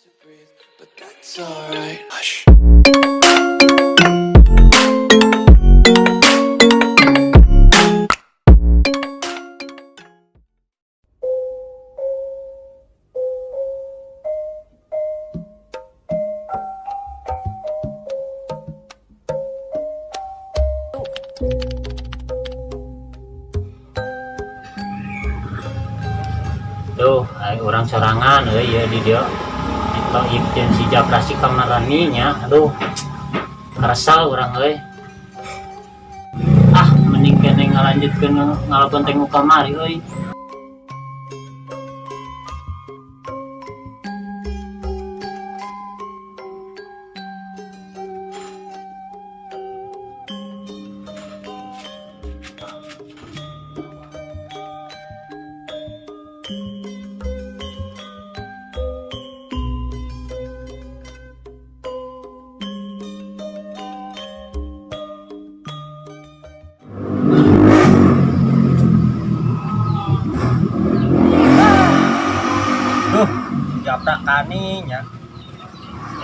To breathe, but that's alright. Hush. Tuh, ai urang sorangan euy ya di dieu. Itu jeung si Japra si kamarani nya. Aduh. Kesel urang euy. Ah, mending keneh ngalanjutkeun ngalabonteng nu kamari euy. Duh, si Japra kaninya.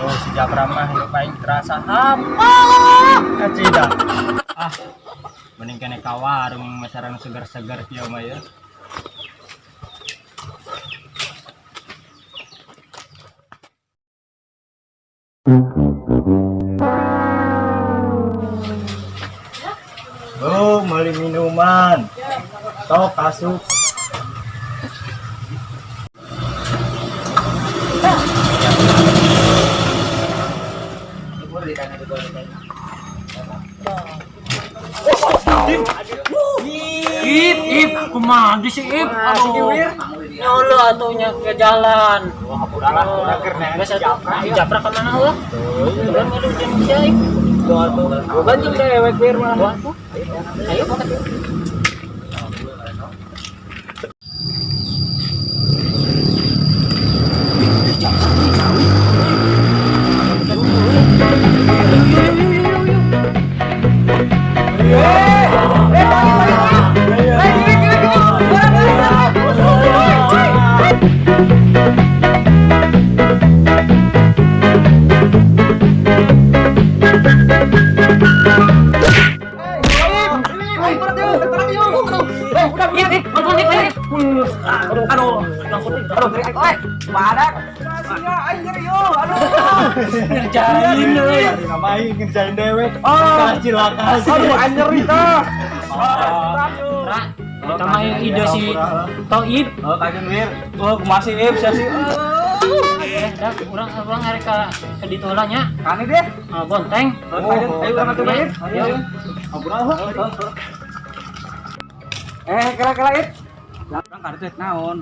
Oh, si Japra mah hidup aing terasa apa? Kacida. Ah, mending keneh ka warung mesaran segar-segar kieu mah ya. Oh, beli minuman. Tok asup. Ip, ip, kumaha sih Ip? Aduh. Nyolo atuh nya ke jalan. Wah, udahlah, udah keur Geus atuh, si Japra ka mana heuh? Urang ngilu jeung si Ip. Bukan jeung dewek wir mah. Wah, tuh. Ayo. Ip, ip, ampun, ip, ip. Aduh, aduh, aduh, ngerjain euy. Ngapain ngerjain dewek? Oh, cilaka sih. Aduh, anjir itu. Ra, eta mah ide si Toib. Oh, kajen wir. Oh, masih ip sia sih. Eh, dah, urang urang arek ka ditu heula nya. Kani deh. Ah, bonteng. Oh, kajen. Ayo urang atuh Ayo. Ip. Ayo. Eh, kela-kela Ip. Lah, urang kaditu rek naon?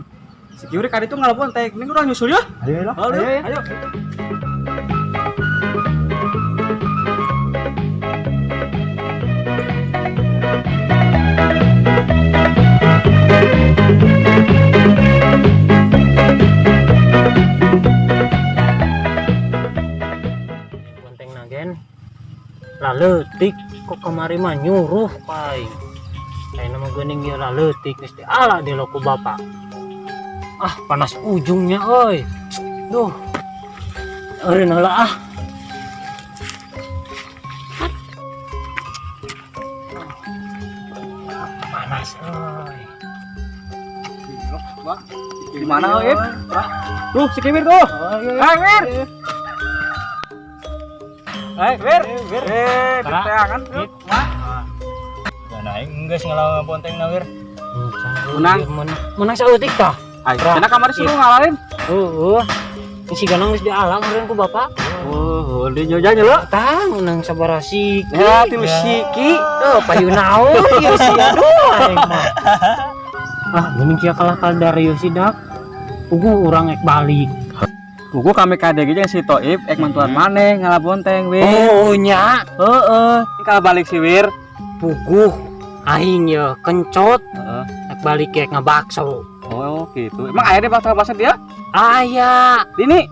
Si Kiuri kaditu ngalapon teh. Mending urang nyusul ya. Ayo lah. Ayo, ayo. Bonteng nagen. Laleutik kok kamari mah nyuruh ka aing. Ayeuna mah geuning ieu laleutik geus diala di ku bapak. Ah, panas ujungnya euy. Duh. Eureun heula ah. Panas euy. Di mana Ip? Tuh, si Kiwir tuh. Hai, Wir. Hai, Wir. Eh, Tara. teangan. Ip. Ya naik geus ngelawan bonteng na wir. Menang. Menang saeutik tah. Ayo, cenah kamari suruh ngalahin. Heeh. Si ganang geus diala meureun ku bapak. Oh, di nyoja nyelo. Tah menang sabaraha siki. Ya, tilu siki. Tuh, payu naon ieu si aduh aing mah. Ah, geuning sia kalah ka Darius si dak. Puguh urang ek balik. Puguh kami KDG jeung si Toib ek mantuan maneh ngalabonteng, Wir. Oh nya, Heeh, kalah balik si Wir. puguh aing ye kencot Heeh. ek balik ek ngabakso. Oh, gitu. Emang aya deh bakso-bakso dia? Aya. Dini,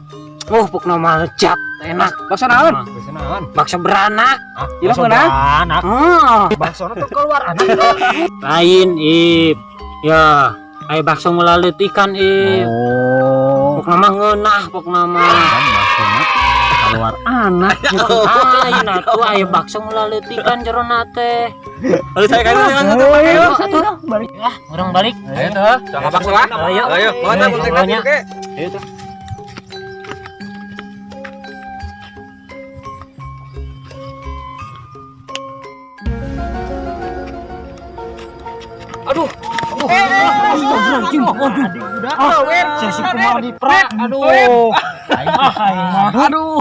Oh, pokna mah lezat, enak. bakso naon? Bakso naon? Bakso beranak. Gila meunang. Anak. Hmm. Bakso tuh keluar anak. Lain, Ip. Ya, aya bakso melalui ikan, Ip. Oh. Pokna mah ngeunah pokna mah. Baksona keluar Anak gitu. Ayeuna tuh aya bakso ngulaleutikan jerona teh. Lalu saya kali ini Ayo atuh. Balik. Ah, urang balik. Ayo tuh, jangan bakso lah. Ayo. Ayo, bawa tuh kontak lagi, oke. Ayo tuh. Aduh. Astagfirullahaladzim. Waduh. Ah, sesi kumaha dipra. Aduh. Aduh.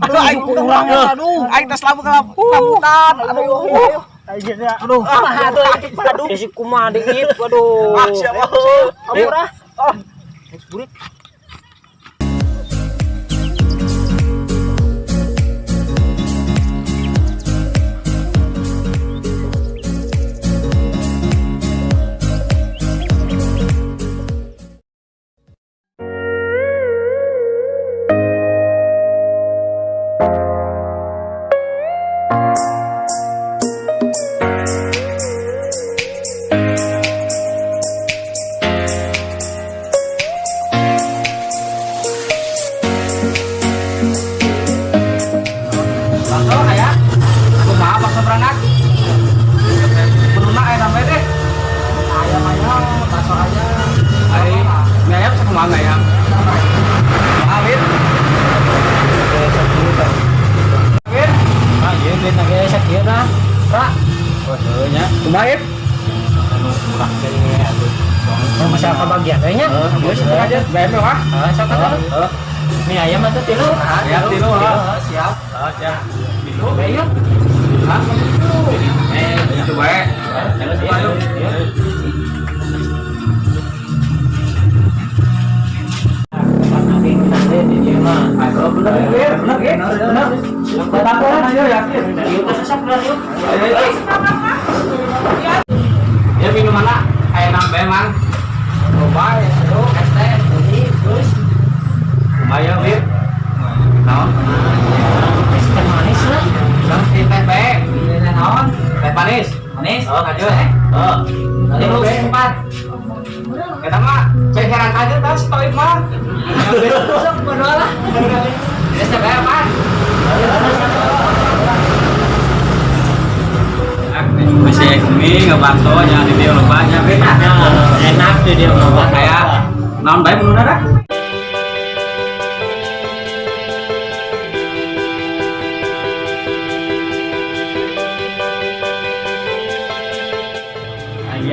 Aduh, aing urang aduh, aing tos lamu ke rambutan. Aduh. Aduh. Aduh. Sesi kumaha diip. Aduh. Ah, siapa? Ayo. Ah. Burit. Bakso aya. Kumaha bakso beranak? Menuna aya sampe deh. Ayam ayam, bakso ayam. Ai, mie ayam sakumaha mie ayam? Awit. Awit. Ah, ieu duit na ge sakieu tah. Pra. Oh, heuh nya. Kumaha, Ip? Anu murah teh atuh. Oh, masa kabagian we nya? Ieu setengah aja, BM mah. Ah, sok atuh. Heeh. Mie ayam atuh tilu. Ayam tilu, Tilu, siap. Heeh, ya. Tilu. Ayo. Hah? Itu bae. Ayo. Bener, bener, bener. Bener. Yakin. Ya minuman lah, kayak nambah mang. Coba ya, seru, es teh, ini, terus. Lumayan, Wir. Naon? Es teh manis lah. Terus di teh bae, teh naon? Teh manis. Manis. Oh, kaju eh. Oh. Tilu empat. Kita mah cek heran aja tas toib mah. Sok bodoh lah. Es teh bae apaan? Masih mie ngebakso nya di dia loba nya Wir. Enak tuh dia ngomong. Kayak naon bae menuna dah.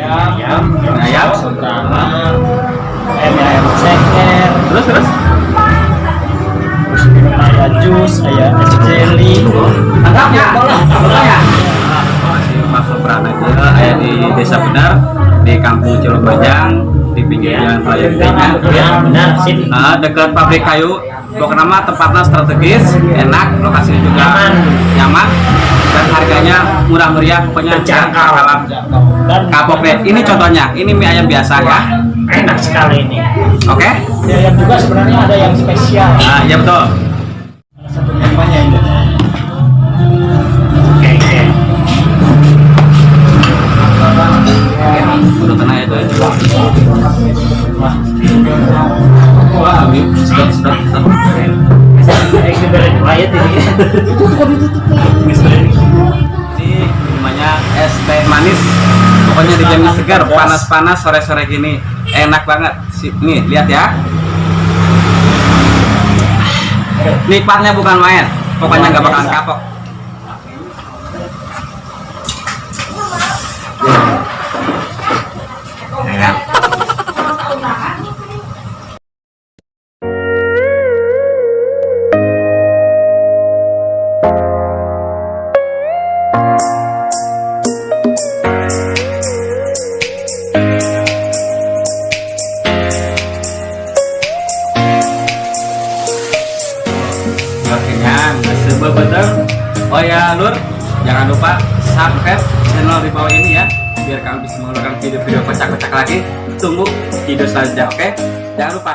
Ayam, Ayam. sobranan, ayam ceker, Terus terus. terus minum aya jus, aya es jelly. Lengkap ya? Lengkap ya? Masih bakso beranak ya, aya di Desa Benar, di Kampung Curug Panjang, di pinggir jalan raya Gede. Ya, benar sip. Nah, dekat pabrik kayu. Pokoknya mah tempatnya strategis, enak, lokasinya juga Nyaman. nyaman, dan harganya murah meriah, pokoknya Terjangkau. Dan Kapok deh. Ini contohnya, ini mie ayam biasa ya. Enak sekali ini. Oke? mie ayam juga sebenarnya ada yang spesial. Nah, iya betul. Salah satu namanya ini. Oke, oke. Udah tenang itu aja. Wah, sedot sedot sedot. Eh, diberi riwayat ini. Ini minumannya es teh manis. Pokoknya dijamin segar, panas-panas sore-sore gini. Enak banget. Nih, lihat ya. Nikmatnya bukan main. Pokoknya nggak bakalan kapok. Ya. Akhirnya sebel betul. Oh ya Lur, jangan lupa subscribe channel di bawah ini ya, biar kami bisa mengeluarkan video-video kocak-kocak lagi. Tunggu video selanjutnya, oke? Jangan lupa.